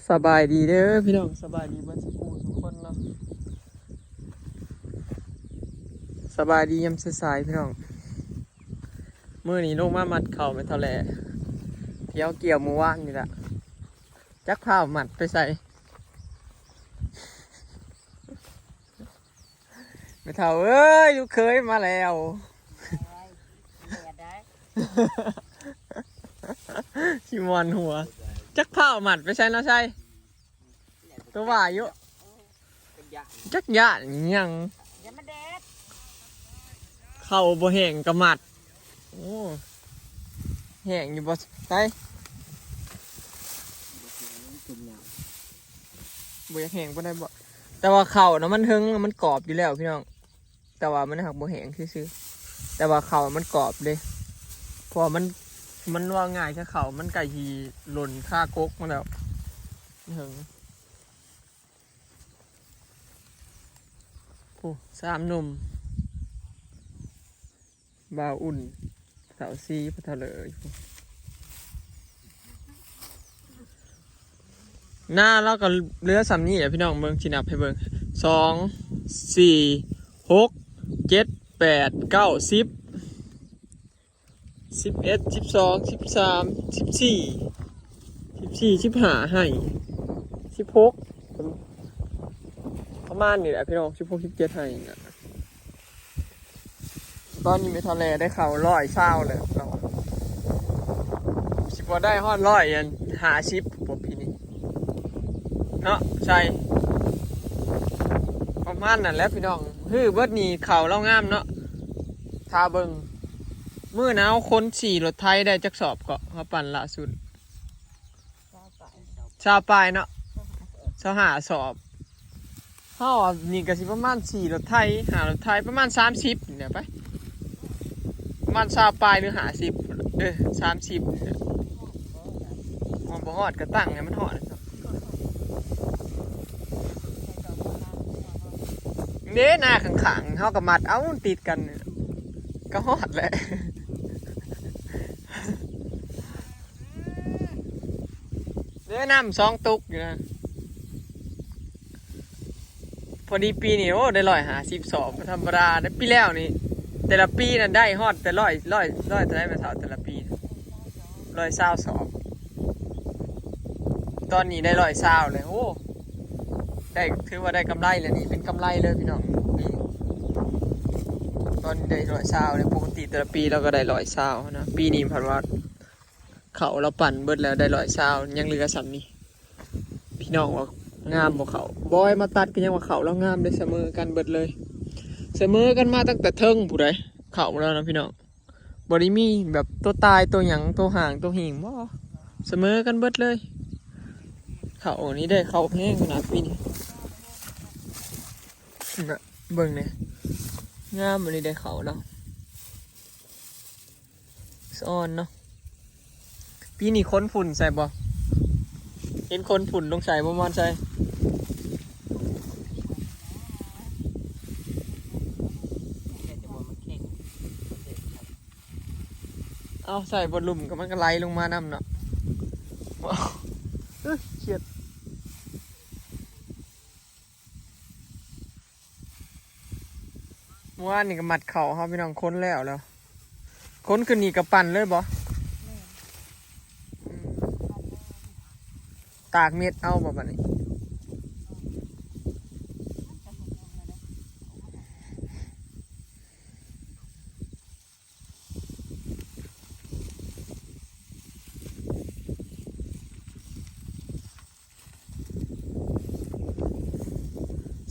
ສະບາຍດີເດີພີ່ນ້ອງ ສະບາຍດີເບິດສູ່ຜູ້ສູ່ຄົນເນາະ ສະບາຍດີຍາມສາຍໆພີ່ນ້ອງ. ມື້ນີ້ລົງມາມັດເຂົ້າແມ່ເຖົ້າແຫຼ້ ທີ່ເຮົາກ່ຽວມື້ວານນີ້ລະ ຈັກພາມັດໄປໃສ. ແມ່ເຖົ້າເອີຍ ລູກເຂີຍມາແລ້ວ ໂອ້ຍ ແດດໄດ໋ ຊິມ່ວນຫົວ ຈັກພາມັດໄປໃສເນາະໄຊ ຕົວວ່າຢູ່ ຈັກຢ້ານອີ່ຫຍັງ ຢ່າມາແດດ ເຂົ້າບໍ່ແຫ້ງກະມັດ. ໂອ້ ແຫ້ງຢູ່ບໍ່ໄຊ ບໍ່ຢາກແຫ້ງປານໃດບໍ່ ແຕ່ວ່າເຂົ້ານະມັນເຖິງ ມັນກອບຢູ່ແລ້ວພີ່ນ້ອງ ແຕ່ວ່າມັນຫາກບໍ່ແຫ້ງຊື່ໆ ແຕ່ວ່າເຂົ້າມັນກອບເດ້ ເພາະວ່າມັນ ມັນເວົ້າງ່າຍຄືເຂົ້າມັນໃກ້ຊິຫຼົ່ນຄາກົກມາແລ້ວ ມັນເຖິງ. ໂອ້ ສາມໜຸ່ມ ບ່າວອຸ່ນ ເຖົ້າຊີ ພໍ່ເຖົ້າເລີຍ ນາລາວກໍເຫຼືອສ່ຳນີ້ແຫຼະພີ່ນ້ອງ ເບິ່ງ ຊິນັບໃຫ້ເບິ່ງ ສອງ ສີ່ ຫົກ ເຈັດ ແປດ ເກົ້າ ສິບ ສິບເອັດ ສິບສອງ ສິບສາມ ສິບສີ່ ສິບສີ່ ສິບຫ້າໄຮ່ ສິບຫົກ ປະມານນີ້ແຫຼະພີ່ນ້ອງ ສິບຫົກ ສິບເຈັດໄຮ່ນີ້ແຫຼະ. ຕອນນີ້ແມ່ເຖົ້າແຫຼ້ໄດ້ເຂົ້າຮ້ອຍຊາວແລ້ວເນາະ ຊິບໍ່ໄດ້ຮອດຮ້ອຍອັນຫ້າສິບບໍ່ປີນີ້ເນາະ ໃຊ່ ປະມານນັ້ນແຫຼະພີ່ນ້ອງ. ຮືເບິດນີ້ເຂົ້າລາວງາມເນາະ ຖ້າເບິ່ງ ມື້ນັ້ນເຮົາຂົນຂີ່ລົດໄຖໄດ້ຈັກສອບເກາະ ເຮົາປັ່ນລ່າສຸດ ຊາວປາຍ ຊາວປາຍເນາະ ຊາວຫ້າສອບ ເຮົານີ້ກໍຊິປະມານສີ່ລົດໄຖ ຫ້າລົດໄຖ ປະມານສາມສິບນີ້ແຫຼະໄປ ປະມານຊາວປາຍ ຫຼື ຫ້າສິບ ເອີ ສາມສິບນີ້ແຫຼະ ມັນບໍ່ຮອດ ກໍຕັ້ງໃຫ້ມັນຮອດ ເດ້ ນາຂ້າງໆ ເຮົາກໍມັດເອົາ ມັນຕິດກັນ ກໍຮອດແຫຼະ ເດ້ ນ້ຳສອງຕຸກຢູ່ນະ ພໍດີປີນີ້ ໂອ້ ໄດ້ຮ້ອຍຫ້າສິບສອບ ບໍ່ທຳມະດາເດ້. ປີແລ້ວນີ້ ແຕ່ລະປີນັ້ນໄດ້ຮອດແຕ່ຮ້ອຍ ຮ້ອຍ ຮ້ອຍເທົ່າໃດແມ່ເຖົ້າ ແຕ່ລະປີ ຮ້ອຍຊາວສອບ ຕອນນີ້ໄດ້ຮ້ອຍຊາວແລ້ວ ໂອ້ ໄດ້ ຖືວ່າໄດ້ກຳໄລແລ້ວນີ້ ເປັນກຳໄລເລີຍພີ່ນ້ອງ ປີ ຕອນນີ້ໄດ້ຮ້ອຍຊາວແລ້ວ ປົກກະຕິແຕ່ລະປີລາວກໍໄດ້ຮ້ອຍຊາວນະ ປີນີ້ພັດວ່າ ເຂົ້າລາວປັ່ນເບິດແລ້ວໄດ້ຮ້ອຍຊາວ ຍັງເຫຼືອສ່ຳນີ້ ພີ່ນ້ອງວ່າງາມບໍ່ເຂົ້າ ບອຍມາຕັດກໍຍັງວ່າເຂົ້າລາວງາມເດ້ ສະເໝີກັນເບິດເລີຍ ສະເໝີກັນມາຕັ້ງແຕ່ເທິງພຸ້ນໃດ ເຂົ້າລາວນະພີ່ນ້ອງ ບໍ່ໄດ້ມີແບບໂຕຕາຍໂຕຫຍັງໂຕຫ່າງໂຕຫີງ ບໍ່ ສະເໝີກັນເບິດເລີຍ ເຂົ້ານີ້ໄດ້ເຂົ້າແພງຂະໜາດປີນີ້ ນະ ເບິ່ງແດ່ ງາມອີ່ຫຼີເດ້ເຂົ້າເນາະ. ສະອອນເນາະ ປີນີ້ຂົນຝຸ່ນໃສ່ບໍ່ ເຫັນຂົນຝຸ່ນລົງໃສ່ບໍ່ ມອນໃສ່ ເອົາໃສ່ບໍ່ລຸ່ມ ກໍມັນກໍໄຫຼລົງມານຳເນາະ ເອີ ຄຽດ. ເມື່ອວານນີ້ກໍມັດເຂົ້າເຮົາ ພີ່ນ້ອງ ຂົນແລ້ວແລ້ວ ຂົນຂຶ້ນນີ້ກໍປັ່ນເລີຍບໍ່? ແມ່ນ ອືມ ຕາກເມັດເອົາບໍ່ບາດນີ້?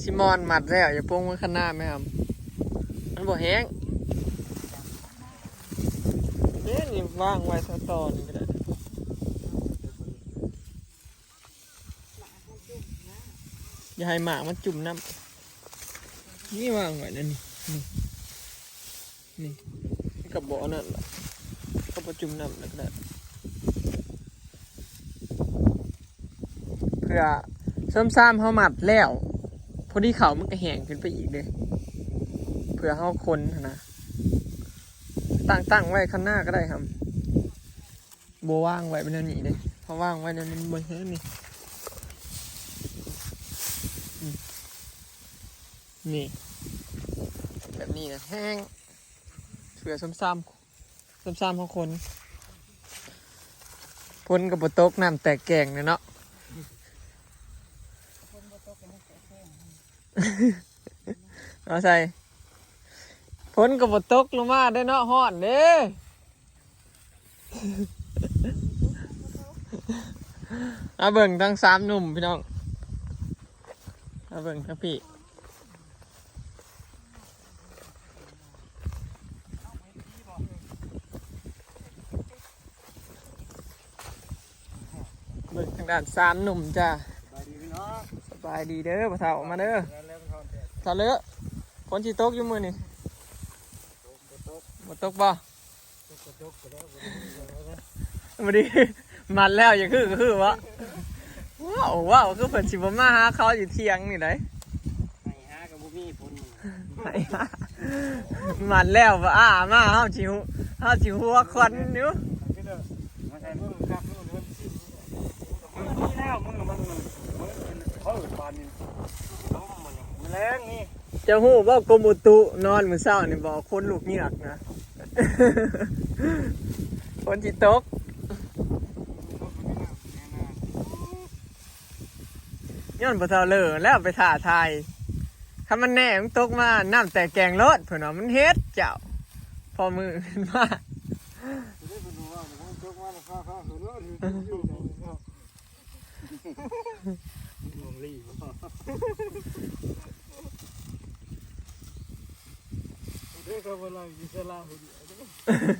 ຊິມອນມັດແລ້ວ ຢ່າປົງມັນຄັນນາແມ່ຫຳ ມັນບໍ່ແຫ້ງ ເດ້ ນີ້ວາງໄວ້ຊະ ຕໍ່ນີ້ກໍໄດ້ ຢ່າໃຫ້ໝາກມັນຈຸ່ມນ້ຳ ນີ້ວາງໄວ້ນັ້ນນີ້ ນີ້ ນີ້ ມັນກໍບໍ່ອັນນັ້ນດອກ ກໍບໍ່ຈຸ່ມນ້ຳແລ້ວກໍໄດ້ ເພື່ອເສີມສາມເຮົາມັດແລ້ວ ພໍດີເຂົ້າມັນກໍແຫ້ງຂຶ້ນໄປອີກເດ້ ເພື່ອເຮົາຂົນຫັ້ນນະ ຕັ້ງ ຕັ້ງໄວ້ຄັນນາກໍໄດ້ຫຳ ບໍ່ວາງໄວ້ແນວນີ້ເດ້ ເຮົາວາງໄວ້ແນວນີ້ມັນບໍ່ແຫ້ງນີ້ ນີ້ ແບບນີ້ນະແຫ້ງ ເສືອຊຳໆ ຊຳໆຂອງຄົນ ຝົນກໍບໍ່ຕົກ ນ້ຳແຕກແກ້ງເນາະ ເອົາໃສ່ ຝົນກໍບໍ່ຕົກລົງມາເດ້ເນາະ ຮ້ອນເດ້ ມາເບິ່ງທັງສາມໜຸ່ມພີ່ນ້ອງ ມາເບິ່ງທັງພີ້ ເບິ່ງທາງດ້ານສາມໜຸ່ມຈ້າ ສະບາຍດີພີ່ນ້ອງ ສະບາຍດີເດີພໍ່ເຖົ້າ ມາເດີ ເອີ ເຖົ້າເລີ ຝົນຊິຕົກຢູ່ມື້ນີ້ ບໍ່ຕົກ ບໍ່ຕົກບໍ່? ບໍ່ໄດ້ມັດແລ້ວ ຢາກຄືກໍຄືບໍ? ວ້າວ ວ້າວ ຄືເພິ່ນຊິບໍ່ມາຫາເຂົາຢູ່ທ່ຽງນີ້ໃດ໋ ໄປຫາກໍບໍ່ມີຜົນ ໄປຫາ ມັດແລ້ວບໍ່ ອ້າມາ ເຮົາຊິ ເຮົາຊິຫົວຄວັນຢູ່ ນີ້ແລ້ວ ມື້ມັນ ມື້ ມື້ແລງນີ້ ເຈົ້າຮູ້ບໍ່ ກົມອຸຕຸນອນມື້ເຊົ້ານີ້ບໍ່ ຄົນລຸກເງືອກນະ ຝົນຊິຕົກ ຍ້ອນບໍ່ເທົ່າເລີແລ້ວໄປທ້າທາຍ ຄັນມັນແນ່ມັນຕົກມານ້ຳແຕກແກ້ງໂລດ ເພິ່ນວ່າມັນເຮັດເຈົ້າ ພໍມື້ຂຶ້ນມາ ງງລີບໍ່ ເດ້ກໍບໍ່ໄດ້ຢູ່ສະລາຜູ້ດຽວເດ້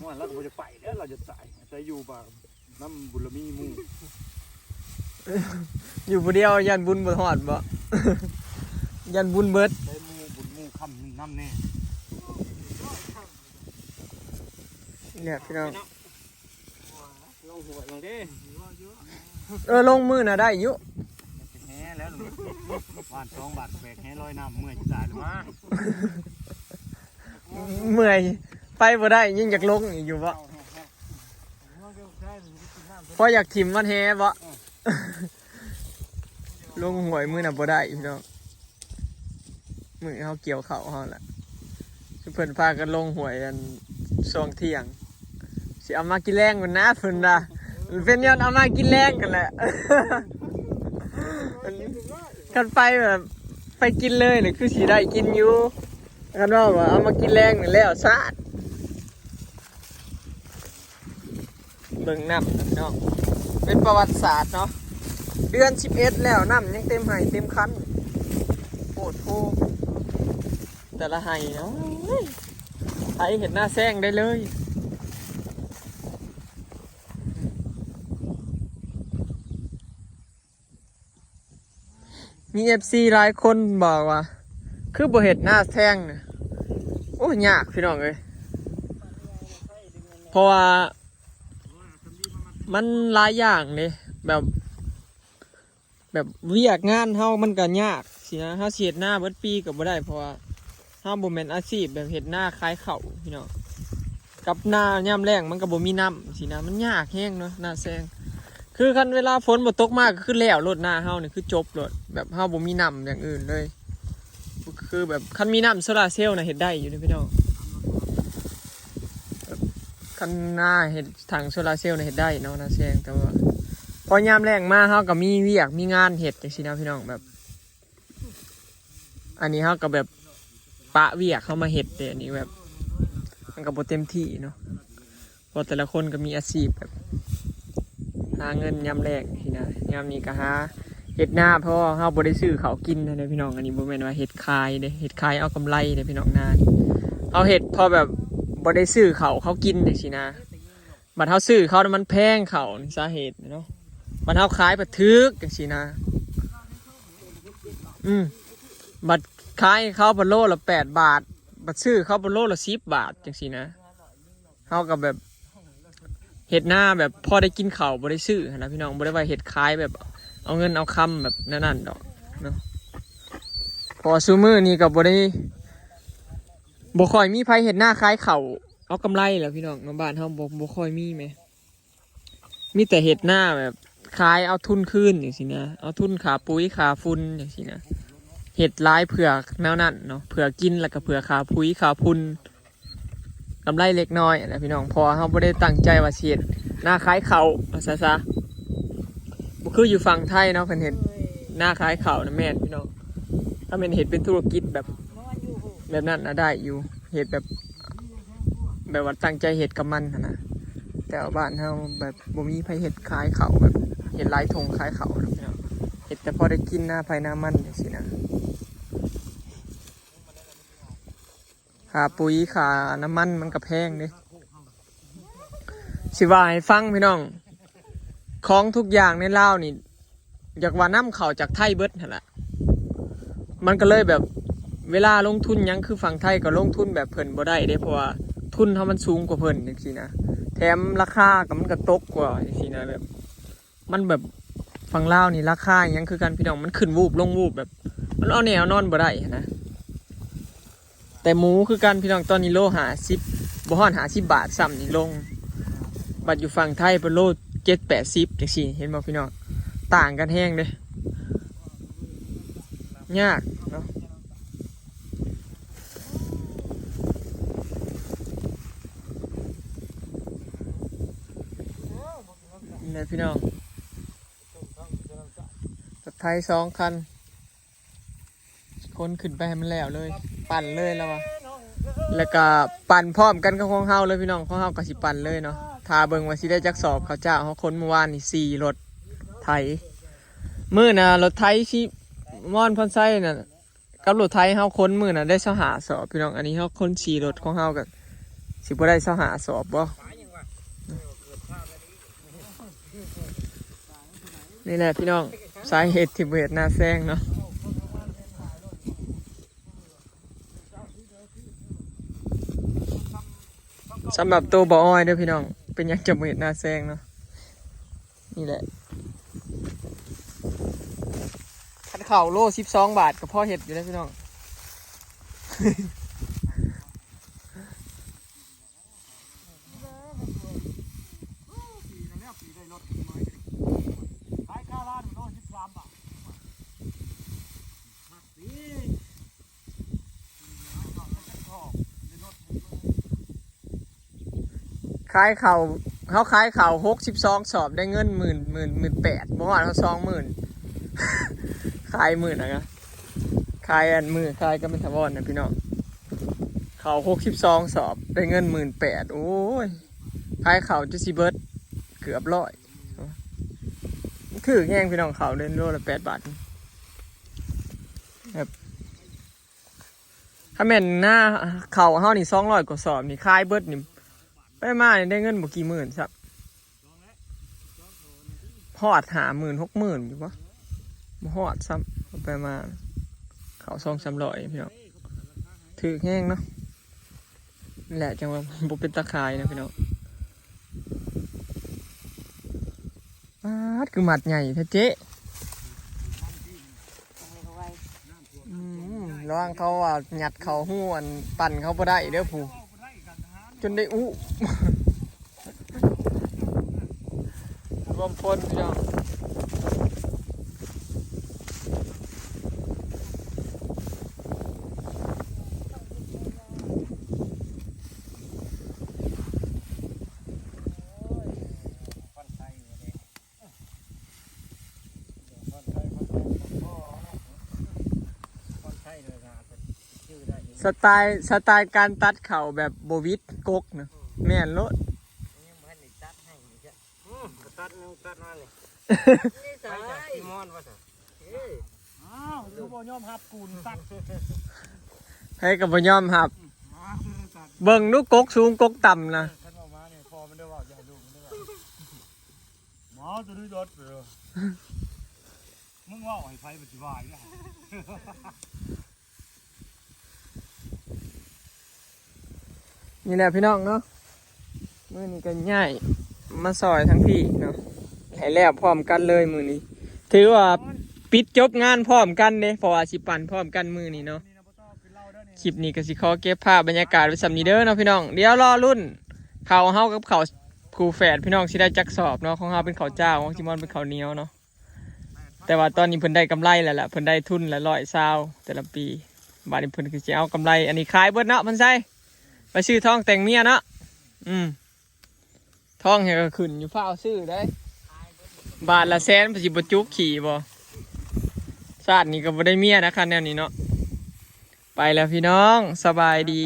ໂອ້ຍ ລາວກໍບໍ່ຈະໄປແລ້ວ ລາວຈະຕາຍ ແຕ່ຢູ່ບ້ານນຳບຸນລະມີໝູ່ ຢູ່ຜູ້ດຽວຢ້ານບຸນບໍ່ຮອດບໍ່ ຢ້ານບຸນເບິດ ໄດ້ໝູ່ບຸນໝູ່ຄຳນຳແນ່ ນີ້ແຫຼະພີ່ນ້ອງ ລົງຫ້ວຍລົງເດ້ ເອີ ລົງມື້ນະໄດ້ຢູ່ ແຫ່ແລ້ວ ຫວ່ານສອງບາດແບກແຫ່ລອຍນ້ຳ ເມື່ອຍຕາຍແລ້ວມາ ເມື່ອຍ ໄປບໍ່ໄດ້ ຍັງຢາກລົງອີກຢູ່ບໍ່? ພໍຢາກຖິ້ມມັນແຫ່ບໍ່? ລົງຫ້ວຍມື້ນະບໍ່ໄດ້ພີ່ນ້ອງ ມື້ເຮົາກ່ຽວເຂົ້າເຮົາລະ ເພິ່ນພາກັນລົງຫ້ວຍອັນຊ່ວງທ່ຽງ ຊິເອົາມາກິນແລງພຸ້ນນະ ເພິ່ນວ່າ ເປັນຍ້ອນເອົາມາກິນແລງຫັ້ນແຫຼະ ຄັນໄປແບບ ໄປກິນເລີຍນີ້ຄືຊິໄດ້ກິນຢູ່ ຄັນເວົ້າວ່າເອົາມາກິນແລງນີ້ແລ້ວຊາດ ເບິ່ງນ້ຳນະພີ່ນ້ອງ ເປັນປະຫວັດສາດເນາະ ເດືອນສິບເອັດແລ້ວ ນ້ຳຍັງເຕັມໄຮ່ເຕັມຄັນ ໂອ້ໂຫ ແຕ່ລະໄຮ່ເນາະ ໄຖເຮັດນາແຊງໄດ້ເລີຍ. ມີເອັຟຊີຫຼາຍຄົນບອກວ່າ ຄືບໍ່ເຮັດນາແຊງນະ ໂອ້ຍ ຍາກພີ່ນ້ອງເອີຍ ເພາະວ່າມັນຫຼາຍຢ່າງເດ້ ແບບ ແບບວຽກງານເຮົາມັນກໍຍາກຊີ້ນະ ເຮົາຊິເຮັດນາເບິດປີກໍບໍ່ໄດ້ ເພາະວ່າ ເຮົາບໍ່ແມ່ນອາຊີບແບບເຮັດນາຂາຍເຂົ້າພີ່ນ້ອງ ກັບນາຍາມແລ້ງມັນກໍບໍ່ມີນ້ຳຊີ້ນະ ມັນຍາກແຮງເນາະ ນາແຊງ ຄືຄັນເວລາຝົນບໍ່ຕົກມາກໍຄືແລ້ວໂລດ ນາເຮົານີ້ຄືຈົບໂລດ ແບບເຮົາບໍ່ມີນ້ຳຢ່າງອື່ນເລີຍ ຄືແບບຄັນມີນ້ຳໂຊລາເຊວນະເຮັດໄດ້ຢູ່ເດ້ພີ່ນ້ອງ ແບບຄັນນາເຮັດຖັງໂຊລາເຊວນະເຮັດໄດ້ເນາະ ນາແຊງ ແຕ່ວ່າພໍຍາມແລ້ງມາເຮົາກໍມີວຽກມີງານເຮັດຈັ່ງຊີ້ນະພີ່ນ້ອງ ແບບ ອັນນີ້ເຮົາກໍແບບປະວຽກເຮົາມາເຮັດເດ້ ອັນນີ້ແບບ ມັນກໍບໍ່ເຕັມທີ່ເນາະ ເພາະແຕ່ລະຄົນກໍມີອາຊີບແບບ ຫາເງິນຍາມແລ້ງຊີ້ນະ ຍາມນີ້ກໍຫາເຮັດນາ ເພາະເຮົາບໍ່ໄດ້ຊື້ເຂົ້າກິນຫັ້ນເດ້ພີ່ນ້ອງ ອັນນີ້ບໍ່ແມ່ນວ່າເຮັດຂາຍເດ້ ເຮັດຂາຍເອົາກຳໄລເດ້ພີ່ນ້ອງ ນານີ້ ເຮົາເຮັດເພາະແບບບໍ່ໄດ້ຊື້ເຂົ້າເຂົາກິນຈັ່ງຊີ້ນະ. ບັດເຮົາຊື້ເຂົານະມັນແພງ ເຂົ້ານີ້ສາເຫດເນາະ ບັດເຮົາຂາຍບັດຖືກຈັ່ງຊີ້ນະ ອືມ ບັດຂາຍເຂົາບັດໂລລະແປດບາດ ບັດຊື້ເຂົາບັດໂລລະສິບບາດຈັ່ງຊີ້ນະ ເຮົາກໍແບບເຮັດນາແບບພໍໄດ້ກິນເຂົ້າ ບໍ່ໄດ້ຊື້ຫັ້ນນະພີ່ນ້ອງ ບໍ່ໄດ້ວ່າເຮັດຂາຍແບບເອົາເງິນເອົາຄຳແບບນັ້ນໆດອກເນາະ ເພາະວ່າຊຸມື້ນີ້ກໍບໍ່ໄດ້ ບໍ່ຄ່ອຍມີໃຜເຮັດນາຂາຍເຂົ້າເອົາກຳໄລແລ້ວພີ່ນ້ອງເນາະ ບ້ານເຮົາບໍ່ ບໍ່ຄ່ອຍມີແໝ ມີແຕ່ເຮັດນາແບບຂາຍເອົາທຶນຄືນຈັ່ງຊີ້ນະ ເອົາທຶນຄ່າປຸ໋ຍຄ່າຝຸ່ນຈັ່ງຊີ້ນະ ເຮັດຫຼາຍເພື່ອແນວນັ້ນເນາະ ເພື່ອກິນ ແລ້ວກໍເພື່ອຄ່າຝຸ່ນຄ່າຝຸ່ນ ກຳໄລເລັກນ້ອຍຫັ້ນແຫຼະພີ່ນ້ອງ ເພາະວ່າເຮົາບໍ່ໄດ້ຕັ້ງໃຈວ່າຊິເຮັດນາຂາຍເຂົ້າວ່າຊັ້ນຊະ ບໍ່ຄືຢູ່ຝັ່ງໄທເນາະ ເພິ່ນເຮັດນາຂາຍເຂົ້ານະ ແມ່ນພີ່ນ້ອງ ຖ້າແມ່ນເຮັດເປັນທຸລະກິດແບບ ແບບນັ້ນນະໄດ້ຢູ່ ເຮັດແບບ ແບບວ່າຕັ້ງໃຈເຮັດກັບມັນຫັ້ນນະ ແຕ່ວ່າບ້ານເຮົາແບບບໍ່ມີໃຜເຮັດຂາຍເຂົ້າ ແບບເຮັດຫຼາຍທົ່ງຂາຍເຂົ້ານະພີ່ນ້ອງ ເຮັດແຕ່ພໍໄດ້ກິນນາໃຜນາມັນຈັ່ງຊີ້ນະ ຄ່າປຸ໋ຍຄ່ານ້ຳມັນມັນກໍແພງເດ້ ຊິວ່າໃຫ້ຟັງພີ່ນ້ອງ ຂອງທຸກຢ່າງໃນລາວນີ້ ຢາກວ່ານຳເຂົ້າຈາກໄທເບິດຫັ້ນລະ ມັນກໍເລີຍແບບ ເວລາລົງທຶນຫຍັງ ຄືຝັ່ງໄທກໍລົງທຶນແບບເພິ່ນບໍ່ໄດ້ເດ້ ເພາະວ່າທຶນເຮົາມັນສູງກວ່າເພິ່ນຈັ່ງຊີ້ນະ ແຖມລາຄາກໍມັນກໍຕົກກວ່າຈັ່ງຊີ້ນະ ແບບ ມັນແບບ ຝັ່ງລາວນີ້ລາຄາຫຍັງຄືກັນພີ່ນ້ອງ ມັນຂຶ້ນວູບລົງວູບ ແບບມັນເອົາແນ່ເອົານອນບໍ່ໄດ້ຫັ້ນນະ ແຕ່ໝູຄືກັນພີ່ນ້ອງ ຕອນນີ້ໂລຫ້າສິບ ບໍ່ຮອດຫ້າສິບບາດຊ້ຳນີ້ລົງ ບັດຢູ່ຝັ່ງໄທເພິ່ນໂລເຈັດແປດສິບຈັ່ງຊີ້ ເຫັນບໍ່ພີ່ນ້ອງ ຕ່າງກັນແຮງເດ້ ຍາກເນາະ ນີ້ແຫຼະພີ່ນ້ອງ ລົດໄຖສອງຄັນ ຂົນຂຶ້ນໄປໃຫ້ມັນແລ້ວເລີຍ ປັ່ນເລີຍລາວວ່າ ແລ້ວກະປັ່ນພ້ອມກັນກັບຂອງເຮົາເລີຍພີ່ນ້ອງ ຂອງເຮົາກະຊິປັ່ນເລີຍເນາະ ຖ້າເບິ່ງວ່າຊິໄດ້ຈັກສອບ ເຂົ້າຈ້າວເຮົາຂົນມື້ວານນີ້ສີ່ລົດໄຖ ມື້ໜ້າລົດໄຖຊິ ມອນພອນໄຊນະ ກັບລົດໄຖເຮົາຂົນມື້ນະໄດ້ຊາວຫ້າສອບພີ່ນ້ອງ ອັນນີ້ເຮົາຂົນສີ່ລົດຂອງເຮົາກໍຊິບໍ່ໄດ້ຊາວຫ້າສອບບໍ່ ນີ້ແຫຼະພີ່ນ້ອງ ສາເຫດທີ່ບໍ່ເຮັດນາແຊງເນາະ ສຳລັບໂຕບໍ່ອອຍເດີພີ່ນ້ອງ ເປັນຫຍັງຈະບໍ່ເຮັດນາແຊງເນາະ ນີ້ແຫຼະ ຄັນເຂົ້າໂລສິບສອງບາດກໍພໍເຮັດຢູ່ເດ້ພີ່ນ້ອງ ຂາຍຄາຮ້ານໂລສິບສາມບາດ ຂາຍເຂົ້າ ເຮົາຂາຍເຂົ້າຫົກສິບສອງສອບ ໄດ້ເງິນໝື່ນ ໝື່ນ ໝື່ນແປດ ບໍ່ຮອດເຮົາສອງໝື່ນ ຂາຍມື້ນະ ຂາຍອັນມື້ຂາຍກັບແມ່ນຖາວອນນະພີ່ນ້ອງ ເຂົ້າຫົກສິບສອງສອບ ໄດ້ເງິນໝື່ນແປດ ໂອ້ຍ ຂາຍເຂົ້າຈົນຊິເບິດ ເກືອບຮ້ອຍ ມັນຖືກແຮງພີ່ນ້ອງ ເຂົ້າເດືອນໂລລະແປດບາດ ແບບ ຄັນແມ່ນນາເຂົ້າເຮົານີ້ສອງຮ້ອຍກວ່າສອບນີ້ ຂາຍເບິດນີ້ ໄປມານີ້ໄດ້ເງິນບໍ່ກີ່ໝື່ນຊ້ຳ ຮອດຫ້າໝື່ນ ຫົກໝື່ນຢູ່ບໍ່ ບໍ່ຮອດຊ້ຳ ໄປມາ ເຂົ້າສອງສາມຮ້ອຍພີ່ນ້ອງ ຖືກແຮງເນາະ ແຫຼະ ຈັ່ງວ່າບໍ່ເປັນຕາຂາຍນະພີ່ນ້ອງ ປາດ ຄືມັດໃຫຍ່ແທ້ເຈ້ ອືມ ລະວັງເຂົາວ່າຍັດເຂົ້າຮູອັນປັ່ນເຂົາບໍ່ໄດ້ເດີຜູ້ ຈົນໄດ້ອຸ ລວມພົນພີ່ນ້ອງ. ສະໄຕ ສະໄຕການຕັດເຂົ້າແບບບໍ່ຫວິດກົກນະ ແມ່ນໂລດ. ອືມ ກໍຕັດຍັງຕັດມານີ້ ນີ້ສາຍ ໄປຈາກທີ່ມອນວ່າຊັ້ນ ເອີ ອ້າວ ຄືບໍ່ຍອມຮັບກູນຕັດ ໃຜກໍບໍ່ຍອມຮັບ ອ້າວ ຕັດ ເບິ່ງດູກົກສູງກົກຕ່ຳນະ ເອີ ຄັນເວົ້າມານີ້ ພໍ່ມັນໄດ້ເວົ້າ ຢ່າໃຫ້ລູກມັນໄດ້ເວົ້າ ໝາຕົວນີ້ດັດເດີ ມຶງເວົ້າໃຫ້ໃຜມັນຊິວ່າອີກນະ. ນີ້ແຫຼະພີ່ນ້ອງເນາະ ມື້ນີ້ກໍຍ້າຍມາຊ່ອຍທາງພີ້ເນາະ ໃຫ້ແລ້ວພ້ອມກັນເລີຍມື້ນີ້ ຖືວ່າປິດຈົບງານພ້ອມກັນເດ້ ເພາະວ່າຊິປັ່ນພ້ອມກັນມື້ນີ້ເນາະ. ຄລິບນີ້ກໍຊິຂໍເກັບພາບບັນຍາກາດໄວ້ສ່ຳນີ້ເດີເນາະພີ່ນ້ອງ ດຽວລໍລຸ້ນເຂົ້າເຮົາກັບເຂົ້າຄູ່ແຝດພີ່ນ້ອງ ຊິໄດ້ຈັກສອບເນາະ ຂອງເຮົາເປັນເຂົ້າຈ້າວ ຂອງຊິມອນເປັນເຂົ້າໜຽວເນາະ. ແຕ່ວ່າຕອນນີ້ເພິ່ນໄດ້ກຳໄລແລ້ວລະ ເພິ່ນໄດ້ທຶນລະຮ້ອຍຊາວແຕ່ລະປີ. ບາດນີ້ເພິ່ນກໍຊິເອົາກຳໄລອັນນີ້ຂາຍເບິດເນາະ ເພິ່ນໃສ່ໄປຊື້ທອງແຕ່ງເມຍເນາະ. ອືມ ທອງແຮງກໍຂຶ້ນຢູ່ ຟ້າວຊື້ໄດ້ ບາດລະແສນ ເພິ່ນຊິບໍ່ຈຸກຂີ້ບໍ່? ຊາດນີ້ກໍບໍ່ໄດ້ເມຍນະ ຄັນແນວນີ້ເນາະ. ໄປແລ້ວພີ່ນ້ອງ ສະບາຍດີ.